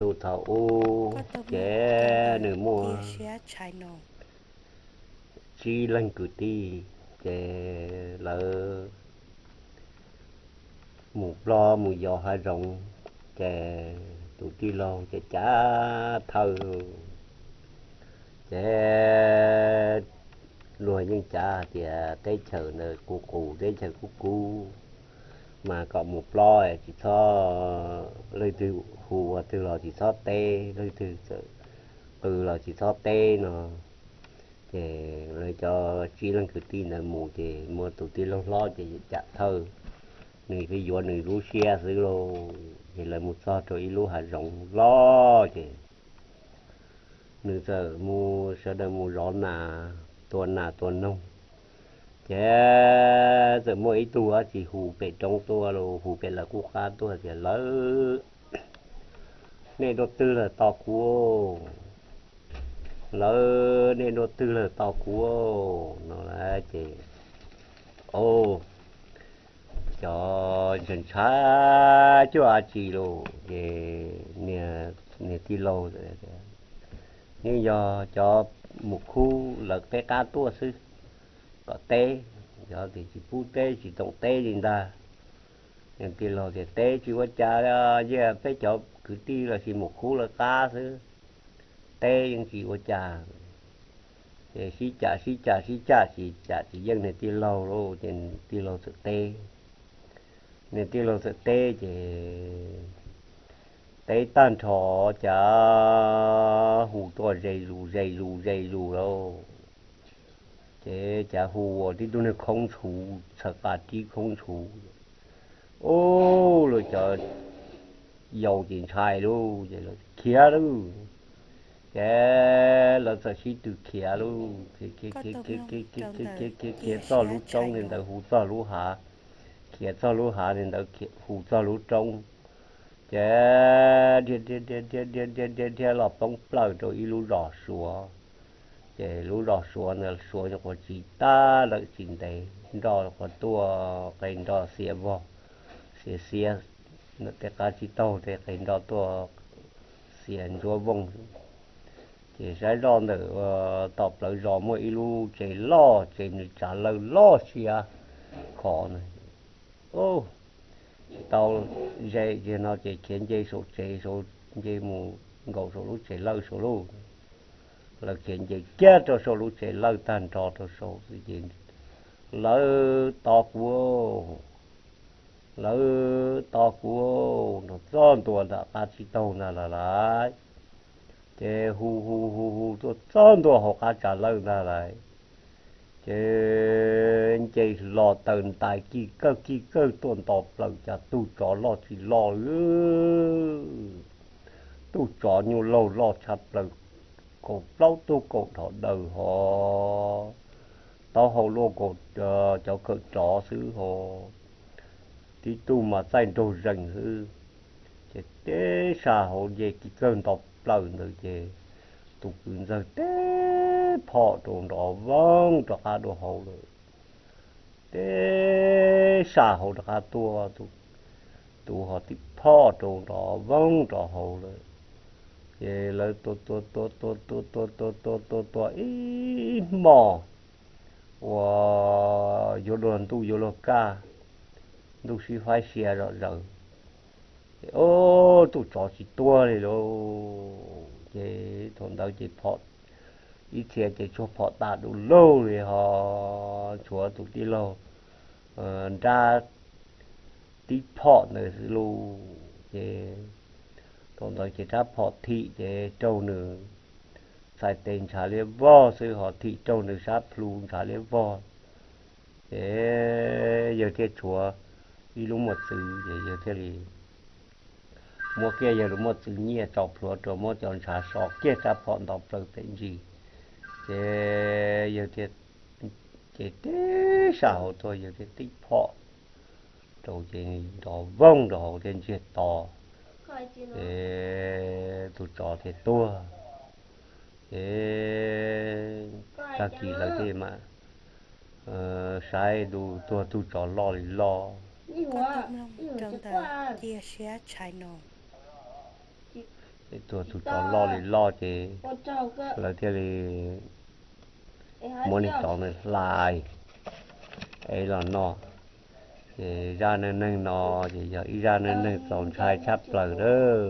Thaum ub ces nws muaj tsib leeg kwv tij, ces lawv mus plob mus yos hav zoov, ces tus tij laug ces cav thawj, ces luag yeej cav hais tias teb chaws ntawd qus qus, teb chaws kub kub, mas kom mus plob tsis txhob, leej twg hu ua twg los tsis txhob teb, leej twg txawm qw los tsis txhob teb no. Ces lawv cov tsib leeg kwv tij ntawd mus, ces muaj tus tij laug hlob ces cav thawj, nws thiaj yuav nws lub siab xwb lauj. Ces lawv mus txog rau ib lub hav zoov loj, ces nws txawm mus, sawv daws mus zov nas, tua nas tua noog. Ces txawm muaj ib tug dab tsi hu pem roob tuaj los hu pem lawv qub qab tuaj tias, Lawv, nej dua twg lawm tos kuv? Lawv, nej dua twg lawm tos kuv? No ces, o, cov ntshai ntshai cuag dab tsi lauj. Ces niag tij laug, Yeej yog cov mus khub lawv peb qab tuaj xwb, kom teb, yog tias tsis pub teb tsis toom teb li ntag. Niag tij laug tias, Teb tsis ua cas, yeej peb cov kwv tij los sis mus khub lawv qab xwb, teb yeej tsis ua cas. Ces sib cam sib cam sib cam tsis cam tsis yeej niag tij laug lauj, ces tij laug txawm teb. Niag tij laug txawm teb ces teb tag nrho, cav hu tuaj ze zus ze zus ze zus lauj. Ces cav hu ua tib tug niag khoob tshuv, txhawm qas tib khoob tshuv. Ub, lawv cov yau ces ntshai lauj, ces lawv khiav lauj. Ces lawv txawm sib tw khiav lauj, khiav khiav khiav khiav khiav khiav khiav khiav khiav txog lub roob li ntawd hu txog lub hav, khiav txog lub hav li ntawd hu txog lub roob. Ces dhia dhia dhia dhia dhia dhia dhia los poob plaws rau ib lub zos Suav. Ces lub zos Suav ntawd Suav nyuam qhuav tsis tag lawm tsis ntev, nroj qhuav tuaj qe nroj xiav vog, xiav xiav, tej qab tsib taug tej qe nroj tuaj xiav ntsuab vooj. Ces saib zoj ntawm tom plawv zos muaj ib lub tsev loj, tsev nws tsav lawj loj siab khov na. Tsis tau ze kiag no ces khiav nce saum tsev, nce mus nkaum saum lub tsev lawj saud lauj. Lawv khiav nce kiag rau saum lub tsev lawj tag nrho rau saud xwb ces, Lawv tos kuv, lawv tos kuv, nrov txog ntua nram qab tsib taug ntag lauj. Ces hu hu hu hu tuaj txog ntua hauv qab tsav lawj ntag lauj. Ces nce hlo taw ntais kij kawg kij kawg tuaj nto plaws cas tug tsov loj tsis loj li, tug tsov nyuj laug loj tshaj plaws, kaum plaub tug kaum dhau daws ho, taub hau luaj nkaus cov kawm rov xwb ho, tib tug mas txaij nraug zees xwb. Ces teb sab hauv nce kij kawg nto plaws ntawd ces tus kwv ntxawg tib phom rau nrov voog rov qab dua hauv lawm. Teb sab hauv rov qab tuaj, tus ho tib phom rau nrov voog rov hauv lawm. Ces lawv tua tua tua tua tua tua tua tua tua tua ib hmos uas yuav luag ntuj yuav luag kaj, ntuj sib faib sia zom zaws. Ces ub, tus tsov tsis tuag li lauj. Ces thaum ntawd ces phom ib txhia ces tsuag phom tas du lug li ho, tshuav tus tij laug nrab tib phom ntawd xwb lauj. Ces thaum ntawd ces rab phom thim ces raug nws txhais tes ntshav liab vog xwb ho, thim raug nws sab plhu ntshav liab vog. Ces yawg thiaj tshuav ib lub mos txwv ces yawg thiaj li muab kiag yawg lub mos txwv nyiaj tso plhuav rau, muab cov ntshav so kiag rab phom nto plaws pem ntsis. Ces yawg thiaj, ces tib sab hauv tuaj yawg thiaj tib phom rau ces nrov voog rau hauv thiaj ntsiag to. Ces tus tsov thiaj tuag. Ces tag kis lawv thiaj mam saib ntu tuag tug tsov loj li loj. Cia siab tshais no. Tuag tus tsov loj li loj ces lawv thiaj li muab niag tsov ntawd hla es los noj. Ces zaj neej neeg no ces yog ib zaj neej neeg txaus ntshai tshaj plaws lawm.